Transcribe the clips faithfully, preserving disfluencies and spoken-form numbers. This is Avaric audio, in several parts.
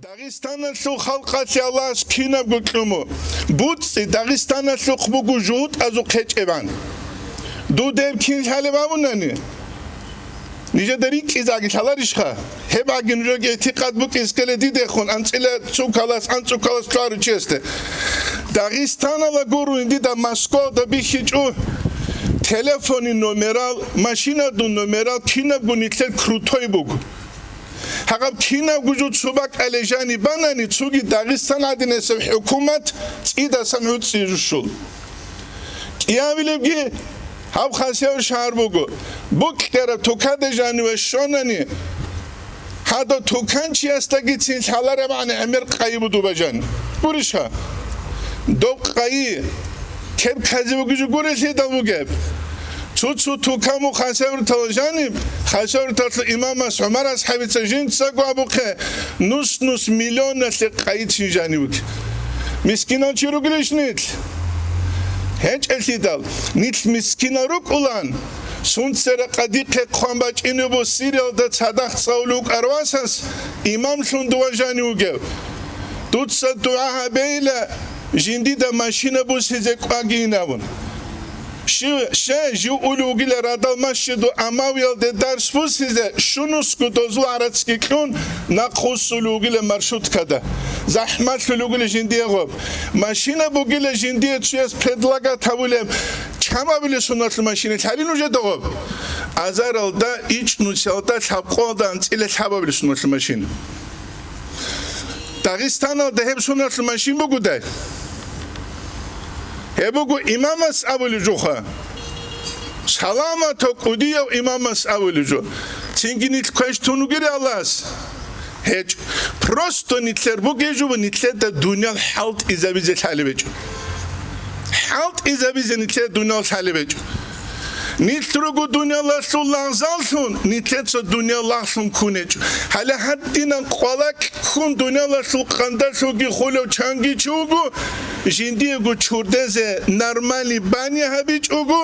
Дагъистаналъул халкъалъе Аллагьас кинабго кьуму, буцӀцӀи Дагъистаналъухъ буго жугьутӀазухъ гьечӀебан. Дудеб кин лъалеб абунани? Нижеда рикӀкӀизаги лъаларищха? Гьеб гӀаги нужеги гӀитикъад букӀискеле дидехун анцӀила цукалас, анцӀукалас лъугьаручиясде. Дагъистанала гурони дида Москвалда бихьичӀо, телефонин номерал, машинадун номерал кинабго нилъер крутой буго. Гьаб кинабго жо цо бакӀалде жаниб банани, цоги Дагъистан гӀадинасеб хӀукумат цӀидасан гӀуцӀи жушул. КӀиабилебги гьаб Хасавюрт шагьар буго. БукӀараб тукада жаниве щонани, гьадав туканчиясдагицин лъалараб гӀан гӀемер къайи буду бажан. Гурищха? Доб къайи кеб кказе бугеб жо гурелъидал бугеб. Цо-цо тукаму Хасавюртала жаниб, Хасавюрталъул имамас ГӀумар асхӀабица жинцаго абухъе, нус-нус миллионалъе къайицин жанивги. Мискинав чи ругелищ нилъ? ГьечӀелъидал, нилъ мискинал рукӀулан, сунцара къадихъе хъван бачӀинеб буго Сириялда цадахъ цӀалулев вукӀарав васас имамлъун дова жанив вугев. Дуца дугӀа гьабейила, жиндида машина бусизе кӀвагийин абун. Щив, ще, жив улев вугила радал Масжиду Амавиялде дарс бусизе, щунусго дозул гӀарацги кьун, нахъвуссулев вугила маршруткада. ЗахӀмалъулев вугила жиндие гъоб. Машина бугила жиндие цуяс предлагать гьабулеб, чамабилеб соналъул машина лъали нужеда гъоб. Азаралда, ичӀнусиялда, лъабкъоялда анцӀила лъабабилеб соналъул машина. Дагъистаналда гьеб соналъул машин бугодай? Гьеб буго имамас абулеб жоха. Саламатав кӀудияв имамас абулеб жо. Цинги нилъ квеш тун вугери Аллагьас? ГьечӀо. Просто нилъер бугеб жо, нилъеда дуниял хӀалтӀизабизе лъалеб гьечӀо. ХӀалтӀизабизе нилъеда дуниял лъалеб гьечӀо. Нилъ руго дуниялалъул лагъзаллъун, нилъеца дуниял лагълъун ккун гьечӀо. Гьале гьадинаб къвалакь ккун дуниялалъул къандалъулги хулев чанги чи вуго, жиндиего чурдезе нормальный баня гьабичӀого,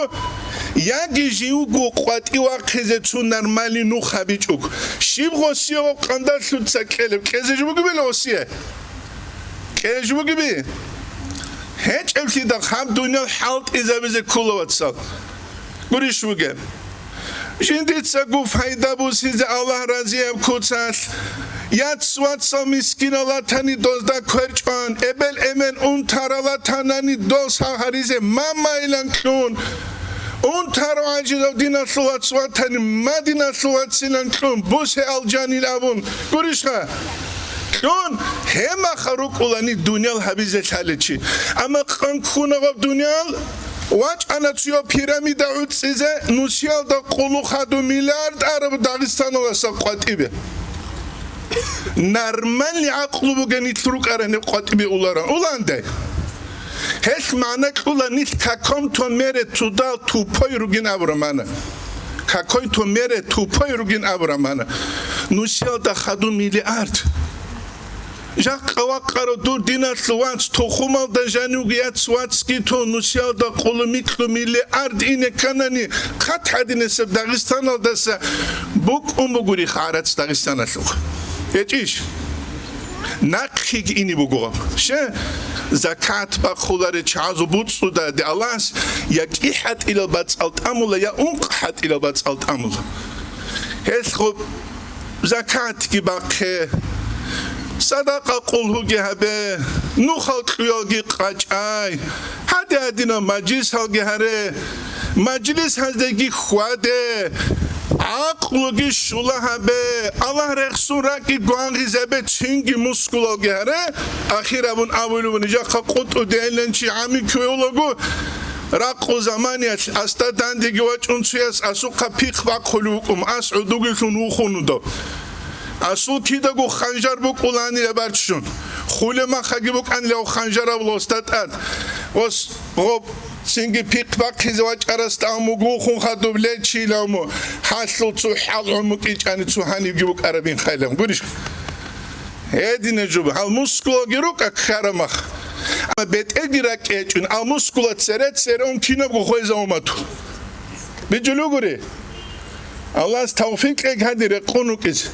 яги живго къватӀив вахъизе цо нормальный нух гьабичӀого. Щиб гъосие къандалъуца кьелеб, кьезе жо бугебила гъосие? КӀеж бугеби? ГьечӀеблъидал гьаб дуниял хӀалтӀизабизе ккола, вацал. Гурищ бугеб? Жиндицаго пайда бусизе Аллагь разияб куцалъ, яц-вацал мискинал ратани дозда кверчӀван, эбел-эмен унтарал ратанани дос гьаризе мамайилан кьун, унтарав гӀажизав диналъул вац ватани, ма диналъул вацилан кьун, бусе алжанил абун. Гурищха? Кьун, гьемаха рукӀулани дуниял гьабизе лъаличи. Амма къанккунагъаб дуниял вачӀана цуяв пирамида гӀуцӀизе, нусиялда къулу хадуб миллиард араб Дагъистаналдаса къватӀибе. Нормальный гӀакълу бугенилъ рукӀарани къватӀибе уларан. Уланде? Гьелъ магӀна кьула нилъ каком-то мере туда тупой ругин абураб магӀна. Какой-то мере тупой ругин абураб магӀна. Нусиялда хадуб миллиард. Жакъа вакъарав дур диналъул вац тухумалда жанивги яц вацги тун нусиялда къулу микьу миллиард ине кканани, хъат гьадинасеб Дагъистаналдаса букӀун бугури гӀарац Дагъистаналъухъ. ГьечӀищ? Нахъеги ине буго. Ще, закат бахъуларел чагӀазул буцӀцӀуда де Аллагьас я кӀи хӀатӀилал бацӀал тӀамула, я ункъ хӀатӀилал бацӀал тӀамула. Гьелъ гъоб закатги бахъе, садакъа къулгьуги гьабе, нухал кьуялги къачӀай, гьади-гьадинал мажлисалги гьаре, мажлис гьаздеги хьваде, гӀакълуги щула гьабе, Аллагь рехсун ракӀги гвангъизабе, цинги мускулалги гьаре, ахир абун абулеб буго, нижахъа къутӀу дегӀлъанчи гӀами кквеулаго, ракъу заманиялъ асда дандеги вачӀун цуяс асухъа пихъ бахъулев вукӀун, ас гӀодовги лъун вухун вуго. Асул кидаго ханжар букӀуланила барччун. Хуле махаги букӀанила гьав ханжараб лоста тӀад. Ос гъоб цинги пихъ бахъизе вачӀарасда амуг вухун хадуб лечилавму, гьалъул цо хӀал гӀумукӀичӀани цо гьанибги букӀарабин хайлан. Гурищ? Гьедина жуба, гьал мускулалги рукӀа ккарамах. Амма бетӀерги ракӀ гьечӀун, ал мускула цере-цере ун кинабго хвеза умату. БичӀулугури? Аллагьас тавфикъ кьеги гьади рекъон рукӀизе.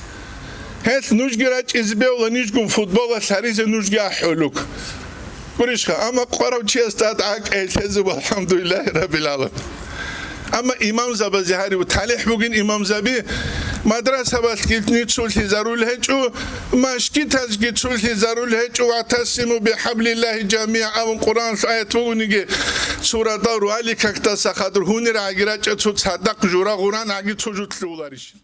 Гьелъ нужги рачӀизе бегьула нижгун футболалъ гьаризе нужги ахӀулук. Гурищха, амма къварав чияс тӀад гӀакӀай лъезе, валхӀамдулиллагьи раббил гӀаламин. Амма имамзабазе гьарив, талихӀ бугин имамзаби, мадрасабалъги цулъизарул гьечӀо, машгитазги цулъизарул гьечӀо, «Ваътасиму бихӀаблиллагьи жамигӀа» абун Къуръаналъ аят бугониги, цо радал руали какдаса хадур гьунир гӀаги рачӀа, цо цадахъ жура гъуран гӀаги цо жутлъувуларищ?